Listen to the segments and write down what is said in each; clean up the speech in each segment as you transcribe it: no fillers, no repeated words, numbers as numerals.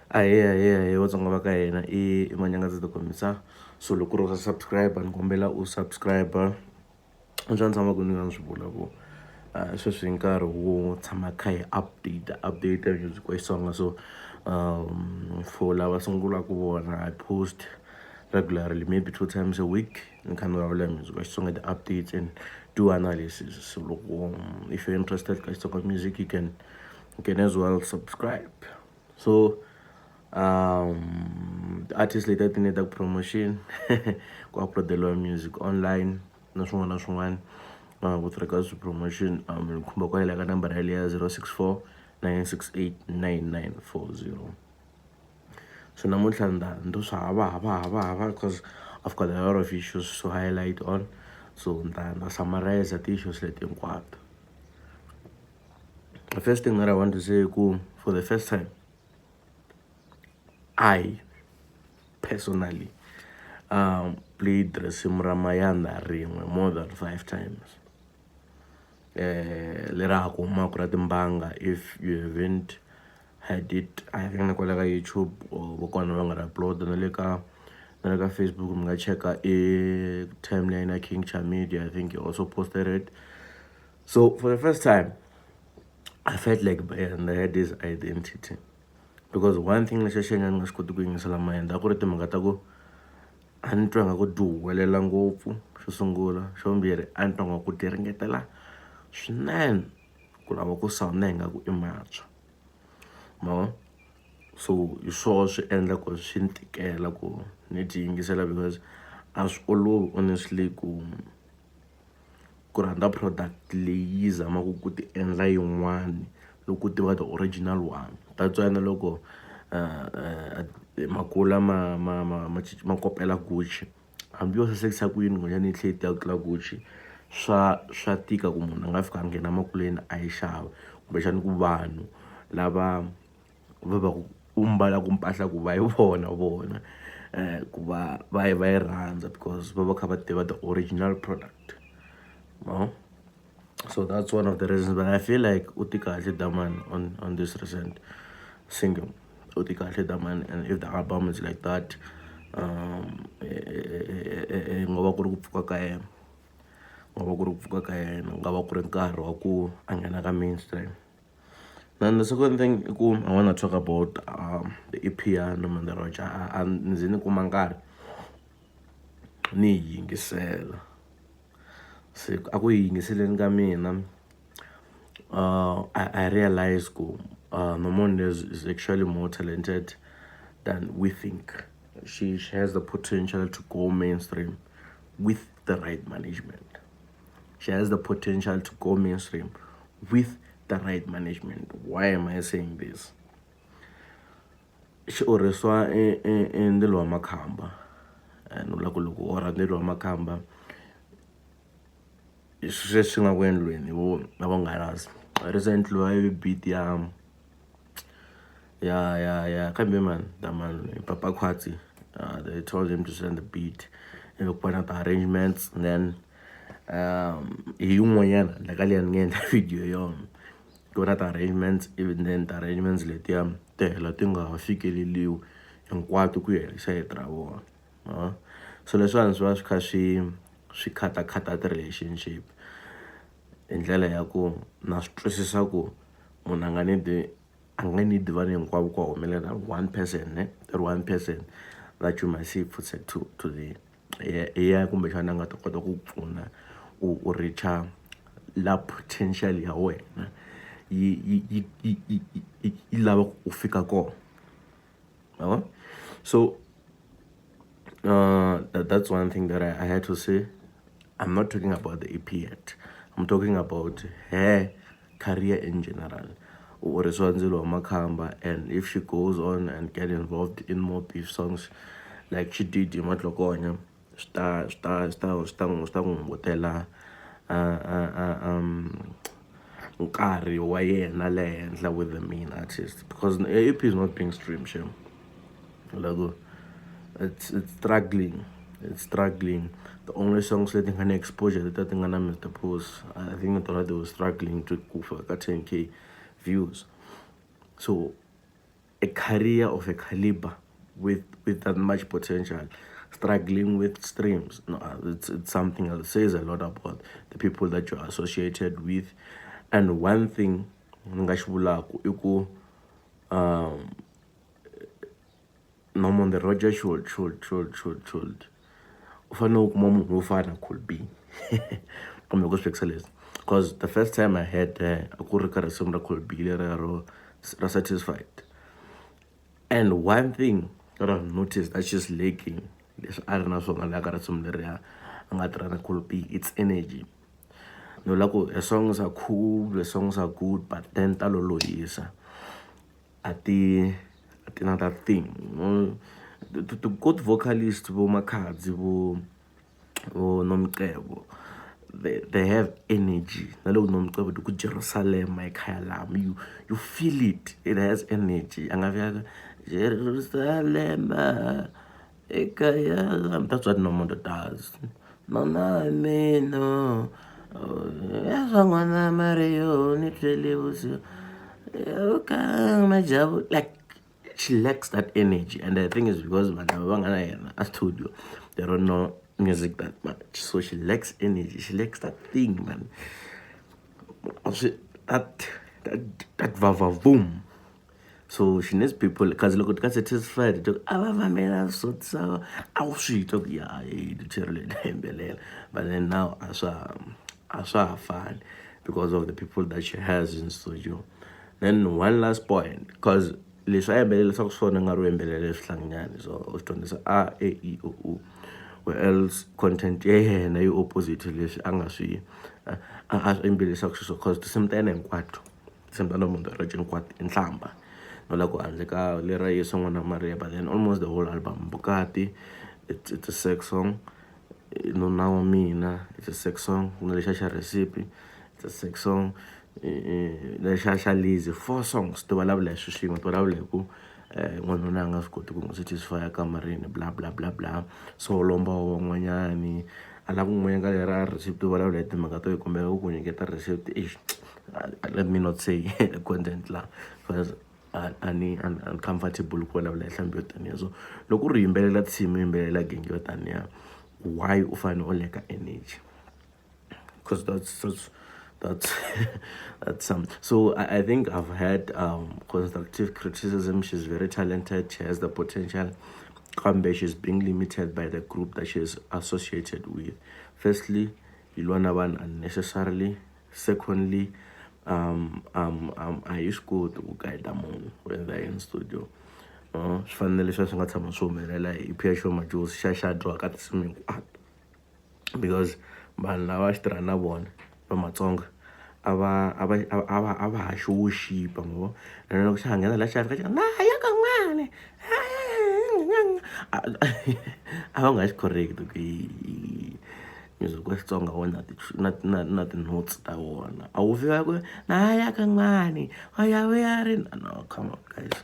Ahee, ahee, ahee vatsonga va ka hina i Manyangadze the Commissar. So loko ku ri u subscribe ni kombela u subscribe. Leswi a ni tshamaka ni nga swi vula ku sweswi i nkarhi wo tshama kha hi update update music wa Xitsonga. So for lava sungulaka ku vona, I post regularly, maybe two times a week, ni kha ni vulavula hi music wa Xitsonga, ti-updates and do analysis. So loko if you're interested ka Xitsonga music, you can as well subscribe. So ti-artist leti a ti need promotion, ku upload-eliwa music online na swin'wana na swin'wana, with regards to promotion, ni khumba kwale ka nambara yaleyo ya 064 968 9940. So namuntlha ni ta ni swi hava hava hava hava because I've got a lot of issues to highlight on, so ni ta na summarize ti-issues leti hinkwato. The first thing that I want to say, ku for the first time I personally played risimu ra Mayanda rin'we more than five times, lera ha ku humaka ra Timbanga. If you haven't heard it, I think na kwala ka YouTube or vakona va nga ri upload, na le ka Facebook mi nga cheka e timeline ya King Media. I think he also posted it. So for the first time I felt like Mayanda had his identity, because one thing lexi xi endla ni nga swi koti ku yingisela Mayanda a ku ri timhaka ta ku a ni twa nga ku ti huwelela ngopfu, xo sungula. Xa vumbirhi, a ni twa nga ku ti ringetela swinene ku lava ku sound ingaku i matshwa ma. So hi swoho swi endla ku swi ni tikela ku ni ti yingisela, because a swi olovi honestly ku rhandza product leyi zamaka ku ti endla yin'wani loko u tiva the original one. That's why na loko Makula ma kopela Gucci, hambi yo sasekisa ku yini nghonyani yi tlhela yi tiya ku tlula Gucci, swa tika ku munhu a nga fika a nghena makuleni a yi xava, kumbexana ku vanhu lava va va ku u mbalaku mpahla ku va yi vona vona ku va yi rhandza, because va va kha va tiva the original product no. So that's one of the reasons. But I feel like u ti kahle Daman on this recent single, u ti kahle Daman, and if the album is like that, nga va ku ri ku pfuka ka yena, nga va ku ri ku pfuka ka yena, nga va ku ri nkarhi wa ku a nghena ka mainstream. Then the second thing i ku I wanna talk about the EP ya Nomonde Roger. A ndzi ni kuma nkarhi ni yi yingisela. Se a ku yi yingiseleni ka mina, I realize ku Nomonde is actually more talented than we think. She has the potential to go mainstream with the right management. She has the potential to go mainstream with the right management. Why am I saying this? Xi orhisiwa i ndzilo wa makhamba, and vula ku loko u orha ndzilo wa makhamba, sweswi nga ku endliweni vo na vo Nghalas recently, va beat ya kambe man the man Papa Khwatsi, they told him to send the beat, ivi ku va na ti-arrangements. Then hi yin'wanyana la ka liya ni nga endla video yona, ku va na ti-arrangements, even then ti-arrangements letiya ti hela ti nga fikeleliwi hinkwato ku ya hi sayiti ra vona. So leswiwani swi va swi kha swi khatakhata ti-relationship hi ndlela ya ku na swi twisisa ku munhu a nga need vanhu hinkwavo ku humelela one person, ne that one person that you must see to the hi yena kumbexana a nga ta kota ku pfuna u reach-a la potential ya wena yi lava ku fika kona ma. So that's one thing that I had to say. I'm not talking about the EP yet. I'm talking about her career in general. U orhisiwa ndzilo wa makhamba, and if she goes on and get involved in more beef songs like she did hi Matlokonya, swi ta n'wi hungutela nkarhi wa yena le henhla with the main artist, because the EP is not being streamed, shem. Like, it's struggling, it's struggling. The only songs leti nga na exposure leti ti nga na Mr Post, I think tona they were struggling to ku fika ka 10K views. So A career of a caliber with that much potential struggling with streams, no, it's something that says a lot about the people that you're associated with. And one thing ni nga xi vulaku i ku Nomonde Roger should u fanele u kuma munhu wo fana na Cool B, kumbe ku swi vekisa leswi, because the first time I heard her a ku ri ka risimu ra Cool B leriya ro ra Satisfied. And one thing that I've noticed that she's lacking, leswi a ri na swona laha ka risimu leriya a nga tirha na Cool B, it's energy. No la ku the songs are cool, the songs are good, but then ta lolohisa, a ti na that thing, you know? The good vocalist, vo Makhadzi, vo Nomcebo, they have energy. Na loko Nomcebo ku Jerusalem ekhaya lami, you feel it, it has energy. A nga fika Jerusalem ekhaya lami, that's what Nomonde does. Nona mina ya n'wana Mario ni twele vusiku majabu, like she lacks that energy. And the thing is because vanhu lava va nga na yena a studio, they don't know music that much, so she lacks energy, she lacks that thing, man. That va va voom. So she needs people, because loko ti ka Satisfied to a va vamela swa a wu swi twa ku ya literally leyi na yimbelela, but then now a swa ha fani because of the people that she has in studio. Then one last point, because leswi a yimbelelisaka swona nga ri u yimbelela swihlanginyani, so u swi dyondzisa a e i o u, where else content ya yena yi opposite leswi a nga swi a swi yimbelelisaka xiswona, cause tinsimu ta yena hinkwato, tinsimu ta Nomonde Roger hinkwato i nhlamba, no la ku handle ka lera Yesu n'wana Maria, but then almost the whole album, Vukati, it's a sex song, Nuna wa mina, it's a sex song, na lexa xa Recipe, it's a sex song, lexa xa Lizzy, four songs ti vulavula hi swilo swin'we, ti vulavula hi ku n'wanuna a nga swi koti ku n'wi satisfy kamareni, bla bla bla bla, so lomba wa van'wanyani a lava ku n'wanyana ka lera Recipe, ti vulavula hi timhaka to yi kombela ku nyiketa recipe. Eish, let me not say the content la, because a ni uncomfortable ku vulavula hi nhlampfi yo taniya. So loko u ri yimbelela team, u yimbelela genge yo taniya, why u fanele u leka energy? Because that's some. So I think I've had constructive criticism. She's very talented, she has the potential, kambe she's being limited by the group that she's associated with. Firstly, yi lwa na vanhu unnecessarily. Secondly, a yi swi koti ku guide munhu when they're in studio. Swi fanele leswiya swi nga tshama swi humelela hi EP ya Sho Madjozi, xa dyiwa ka tinsimu hinkwato, because vanhu lava xi tirha na vona va Matsonga a va ha xi worshipa ma vo. And loko xa ha nghena la, xa fika xi na ya ka n'wana, a va nga xi correct ku music wa Xitsonga wu na na ti-notes ta wona, a wu fika ku na ya ka n'wani ya vuya ri no. Come on, guys.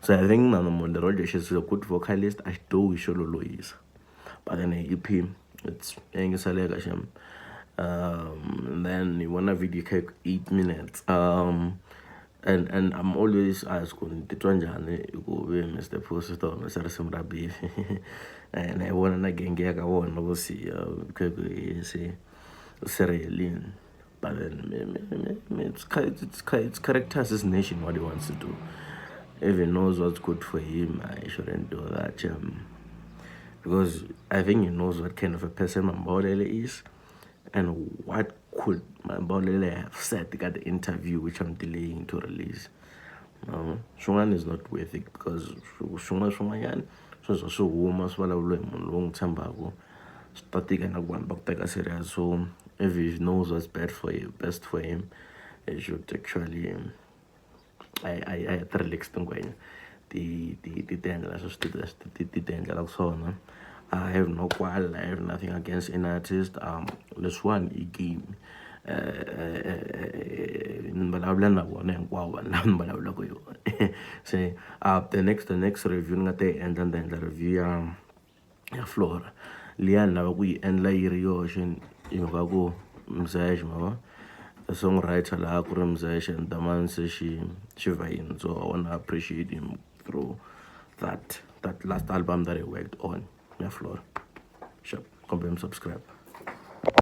So I think na Nomonde Roger, she's a good vocalist, a xi dohi xo lolohisa, but then EP, it's yingiseleka xem. And then you wanna video kha 8 minutes, and I'm always ask ku ni titwa njhani hi ku ve Mr Post ta humesa risimu ra beef, and i vona na genge ya ka vona vo siya kha ku se ri helini, but then me, it's character assassination what he wants to do. If he knows what's good for him, I shouldn't do that, because I think he knows what kind of a person Mambolele is and what could Mambolele have said at the interview, which I'm delaying to release. Swin'wana is not worth it, because swin'wana swin'wanyana swo za swi huma swi vulavuriwa hi munhu lowu n'wi tshembaku, swi ta tika na ku vanhu va ku teka serious. So if he knows what's bad for you, best for him, he should actually a ti relax tingwenya ti endlela sweswi ti endlelaka swona. I have no quarrel, I have nothing against any artist. Leswiwani i game. Ni vulavula na vona hinkwavo vanhu lava ni vulavulaka hi vona. Se the next review ni nga ta yi endla, ni ta endla review ya Flora liya ni lava ku yi endla yi ri yoxe, hi mhaka ku Mzexe ma vo, the songwriter laha ku ri Mzexe, and the man se xi vhayini, so I wanna appreciate him. through that last album that he worked on, ya Flora. Sure, kombela mi subscribe.